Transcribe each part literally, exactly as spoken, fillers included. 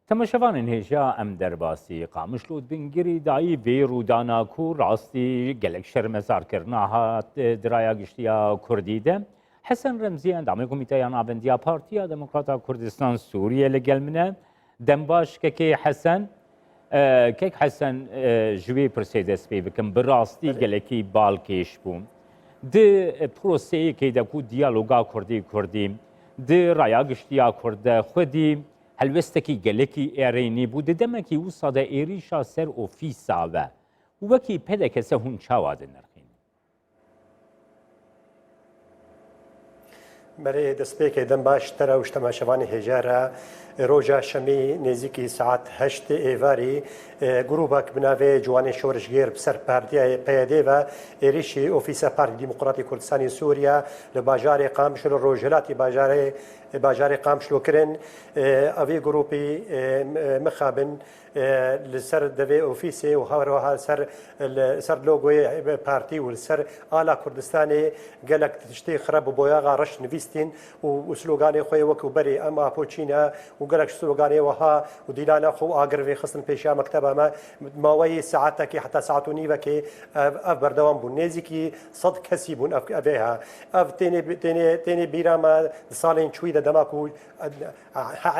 Temaşevanên hêja, em derbasî Qamişlo dibin. Girêdayî vê rûdana ku rastî gelek şermezarkirina hat di raya giştî ya Kurdî de. Hesen Remzî, endamê Komîteya Navendiya Partiya Demokrata Kurdistan Sûriye, li gel min e. Dembaş kekê Hesen. E, kek Hesen, e, ji wê pirsê dest pê bikim. Bi rastî Belê. gelekî balkêş bû. Di proseyekê de ku diyaloga Kurdî-Kurdî di raya giştî ya Kurd de xwedî helwestekî gelekî erênî bû, di demekî wisa de êrîşa ser ofîsa ve wekî P D K S hûn çawa dinirxînin? Belê, destpêkê dem baş te re û ji temaşevanê hêja re. Roja şemî nêzîkî saet heştê êvarî, e, grûbek bi navê Ciwanê Şorişgêr bi ser partiya P Y D ve êrîşî ofîsa Partî Demokratî Kurdistanê Sûriye li bajarê Qamişlo, rojhilatî bajarê, bajarê Qamişlo kirin. E, evî grûpî, e, mixabin, e, li ser devê ofîsê û her wiha ser, li ser logoyê partî û li ser ala Kurdistanê gelek tiştê xirab û boyaxa reş nivîstîn û, û sloganê xwe yê wekî berê "Em Apo çî ne" û gelek sloganê wiha û dîlana xwe û agir vê xistin pêşiya mekteba me. Maweyî saetekê heta saet û nîvekê ev, ev berdewam bûn. Nêzîkî sed kesî bûn ev, ev ê ha. Ev tênê, tênê, tênê bîra me di salên çûyî de dema ku, e,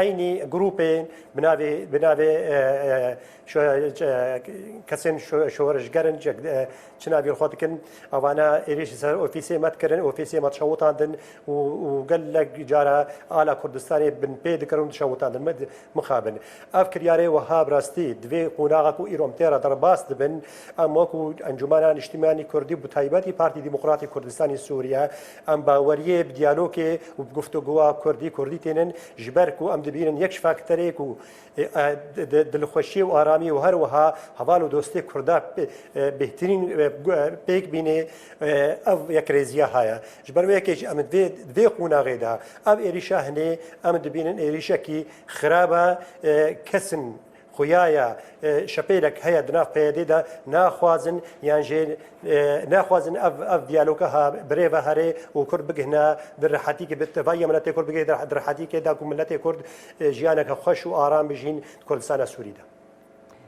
eynî grûpên bi navê, bi navê, e, e, şo-, e, kesên şo-, şoreşger in, e, çi navê xwe dikin, evana êrîş ser ofîsê me dikirin, ofîsê me dişewitandin û, û gelek cara ala Kurdistanê binpê dikirin û dişewitandin. Me di-, mixabin. Ev kiryarê wiha bi rastî di vê qonaxa ku îro em tê re derbas dibin, em wekû Encûmena Niştimanî Kurdî, bi taybetî Partî Demokratî Kurdistanî Sûriye, em baweriyê bi diyalogê û bi guftûgoya Kurdî, Kurdî tênin, ji ber ku em dibînin yek ji faktorê ku, e, e, di, di, dilxweşiyê û aramiyê û her wiha heval û dostê Kurda, e, bêhtirîn, e, gu-, e, pêk bînê, e, ev yekrêziya haya. Ji ber wê yekê jî em vê, vê qonaxê de ev êrîşa hinê em dibînin êrîşekî xirab e, e, kesin xuya ya, e, şepêlek heye di nav P Y D de naxwazin yan jî, e, naxwazin ev, ev diyaloga ha birêve here û Kurd bigihne di rehetîkê, bi tevahiya miletê Kurd bigihne di rehetîkê de ku miletê Kurd, e, jiyaneke xweş û aram bijîn di Kurdistana Sûrî de.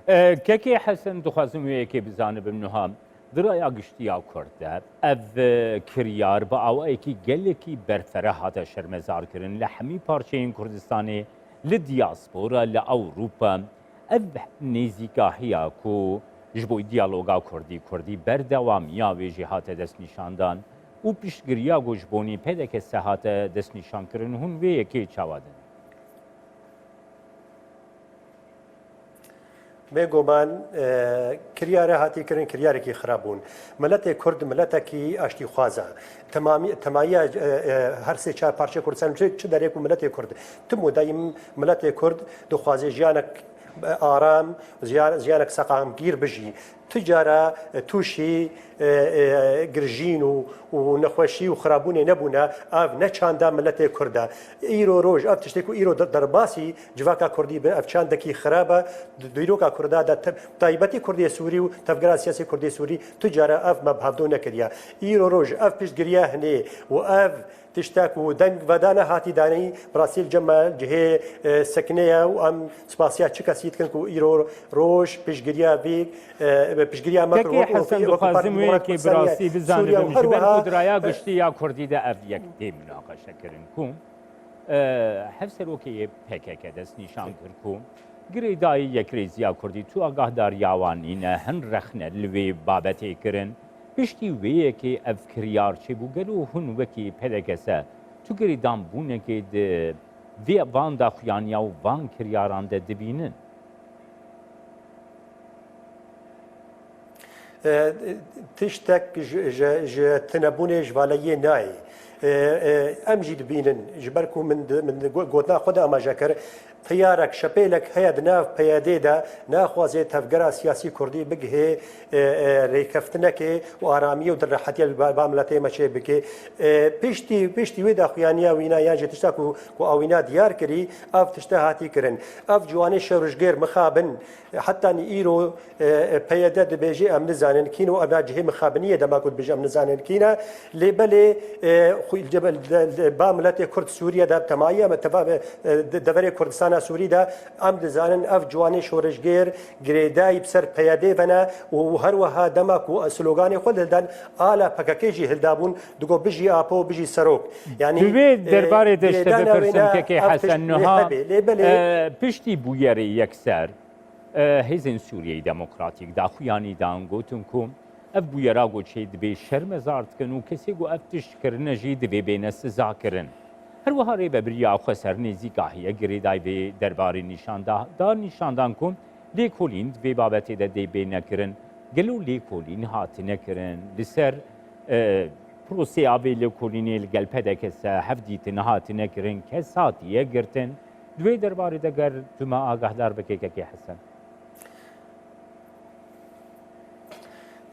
E, Kekê Hesen, dixwazim wê yekê bizanibim niha. Di raya giştî ya Kurd de ev, e, kiryar bi awayekî gelekî berfireh hate şermezarkirin li hemî parçeyên Kurdistanê, li diyaspora, li Ewropa. Ev nêzîkahiya ku ji bo diyaloga Kurdî-Kurdî berdewamiya wê jî hate destnîşandan û piştgiriya ku ji bonî P D K S hate destnîşankirin, hûn wê yekê çawa din? Bêguman, e, kiryarê hatî kirin, kiryarekî xirab bûn. Miletê Kurd miletekî aştîxwaz e. Temamî-, temayiya, e, e, her sê çar parçeyê Kurdistanê çi, çi derê ku miletê Kurd, tim û dayîm miletê Kurd dixwaze jiyanek, e, aram, jiya-, jiyanek seqamgîr bijî. Tu cara, e, tûşî, e, e, girjîn û, û nexweşî û xirabûnê nebûne, ev ne çanda miletê Kurd e. Îro roj, ev tiştê ku îro de-, derbasî civaka Kurdî bin, ev çandekî xirab e. Di dîroka Kurda de te-, taybetî Kurdê Sûrî û tevgera siyasî Kurdê Sûrî tu cara ev me bi hevdo nekiriye. Îro roj, ev piştgiriya hinê û ev tişta ku deng vedane hatî danî, bi rastî li cem me cihê, e, sekinê ye û em spasiya çi kesî dikin ku îro roj piştgiriya vî, e, piştgiriya me kir. Kekê wek, wek Hesen, Partî dixwazim wê Demokratîk yekê bi Kurdistanê rastî Sûriye û bizanibim, her ji ber wiha, ku di raya e, giştî ya Kurdî de ev yek tê minaqeşe kirin ku, e, hevserokê yê P K K dest nîşan kir ku girêdayî yekrêziya Kurdî tu agahdariya wan nîne, hin rexne li wê babetê kirin. Piştî wê yekê ev kiryar çêbû, gelo hûn wekî P D K S tu girêdanbûnekê di vê van daxuyaniya û van kiryaran de dibînin? E, tiştek ji, ji, ji tinebûnê ji valeyê nayê. E, e, em jî dibînin, ji ber ku min di, min di go-, gotina xwe de amaje kir, teyarek, şepêlek heye di nav P Y D de, naxwaze tevgera siyasî Kurdî bigihê, e, e, rêkeftinekê û aramiyê û di rehetiyê li ba, ba miletê me çê bike. E, piştî, piştî wê daxuyaniya wîna yan jî tişta ku, ku a wîna diyar kirî, ev tişte hatî kirin. Ev ciwanê şewrişgêr mixabin, heta nî îro, e, e, P Y D dibêje, em nizanin kîn û evna cihê mixabiniyê dema ku dibêje em nizanin kîn e. Lê belê, e, xwe, de, de, de, ba miletê Kurd Sûriye de temayiya me teva, e, de, deverê Kurdistan Sûrî de em dizanin ev ciwanê şoreşgêr girêdayî bi ser P Y D ve ne û her wiha dema ku sloganê xwe hildan, ala P K K jî hildabûn, digo bijî Apo, bijî Serok. Yanî, Di vê e, derbarê de ji te girêdana wê bipirsim, ne Kekê ev Hesen, tişt niha, hebe. Lê belê, e, piştî bûyerê yekser, e, Hêzên Sûriyeyê Demokratîk daxuyanî dan, gotin ku ev bûyera ku çê dibê şermezar dikin û kesê ku ev tişt kirine jî divê bêne sizakirin. Her wiha rêvebiriya Xweser nêzîka heye girêdayî vê derbarê nîşan da, da nîşandan ku lêkolîn di vê babetê de dê bêne kirin. Gelo lêkolîn hatine kirin? Li ser, e, proseya vê lêkolînê li gel P D K S hevdîtin hatine kirin, kes hatiye girtin? Di vê derbarê de ger tu me agahdar bikî, Kekê Hesen.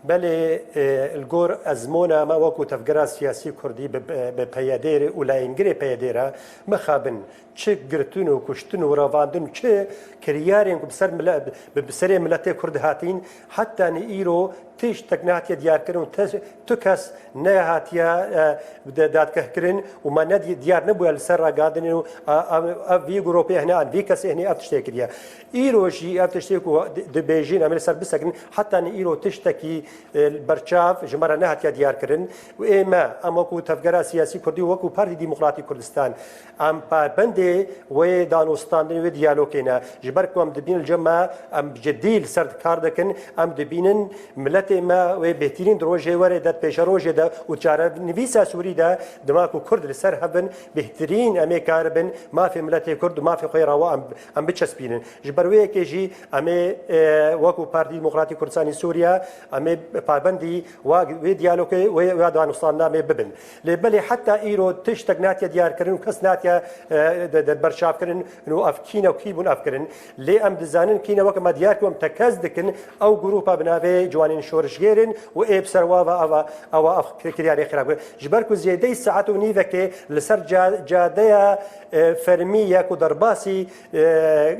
Belê, e, li gor ezmona me wekû tevgera siyasî kurdî bi, bi, bi P Y D re û layîngirê P Y D re mixabin çi girtin û kuştin û revandin, çi kiryarên ku bi ser mile-, bi, bi serê miletê kurd hatîn, heta nî îro tiştek nehatiye diyarkirin û te-, tu kes nehatiye, e, de-, dadgehkirin û me ne di-, diyar nebûye li ser ragihandinê û a, a, ev vî grûpê hene an vî kesê hene ev tiştê kiriye. Îro jî ev tiştê ku di-, dibêjin em ê li ser bisekinin, heta nî îro tiştekî, e, berçav ji me re nehatiye diyarkirin û ê me, em wekû tevgera siyasî kurdî û wekû Partî Demokratîk Kurdistan, em pabendê wê danûstandin, wê diyalogê ne. Ji ber ku em dibînin li cem me, em cidî li ser kar dikin, em dibînin miletê me wê bêhtirîn di rojê were de, di pêşerojê de û çarenivîsa Sûrî de, dema ku Kurd li ser hev in, bêhtirîn em ê karibin mafê miletê Kurd û mafê xwe yê rewa em, em biçespînin. Ji ber wê yekê jî em ê, e, wekû Partî Demokratîk Kurdistanê Sûriye, em ê pabendî wa, wê diyalogê, wê, wê danûstandinê em ê bibin. Lê belê heta îro tiştek natiye diyarkirin û kes natiye, e, de, de berçavkirin û ev kî ne û kî bûn ev kirin. Lê em dizanin kî ne, weke me diyar kir, em tekez dikin, ew grûpa bi navê ciwanên şorişgêr in û ê bi ser wa ve ava, ewa ev kiryarê xirab kirin. Ji ber ku zêdeyî saet û nîvekê li ser ca-, cadeya, e, fermî ye ku derbasî, e,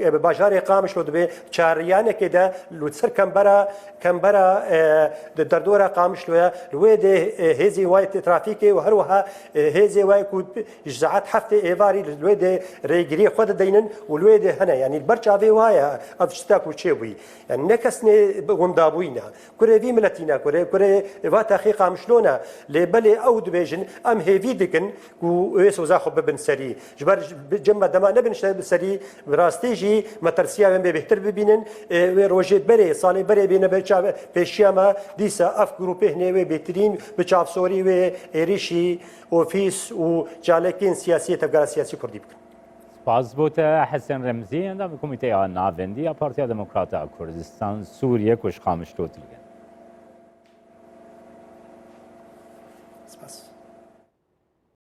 e, bi bajarê Qamişlo dibe, çariyanekê de li ser kembera, kembera, e, di derdora Qamişlo ye, li wê de, e, hêzên wayê trafîkê û her wiha, e, hêzê wayê ku ji saet heftê êvarî li wê de rêgiriyê xwe dideynin û li wê de hene. Yanî li ber çavê wa ye ev tişta ku çêbûyî. Yanî ne kes nê windabûyî ne. Kurê vî miletî ne, kurê, kurê va texê Qamişlo ne. Lê belê ew dibêjin, em hêvî dikin ku wê soza xwe bibin serî. Ji ber ji, bi cem me dema nebin işte bi serî, bi rastî jî me tersiya em bê bêhtir bibînin. Ê, wê rojê berê, salê berê bêne ber çav-, pêşiya me, dîsa ev grûpê hinê wê bêhtirîn bi çavsorî wê êrîşî ofîs û çalakên siyasî yê tevgera siyasî kurdî bikin. Spas bo te, Hesen Remzî, endamê Komîteya Navendî ya Partiya Demokrata Kurdistan Sûriye ku ji Qamişlo tu li gel. Spas.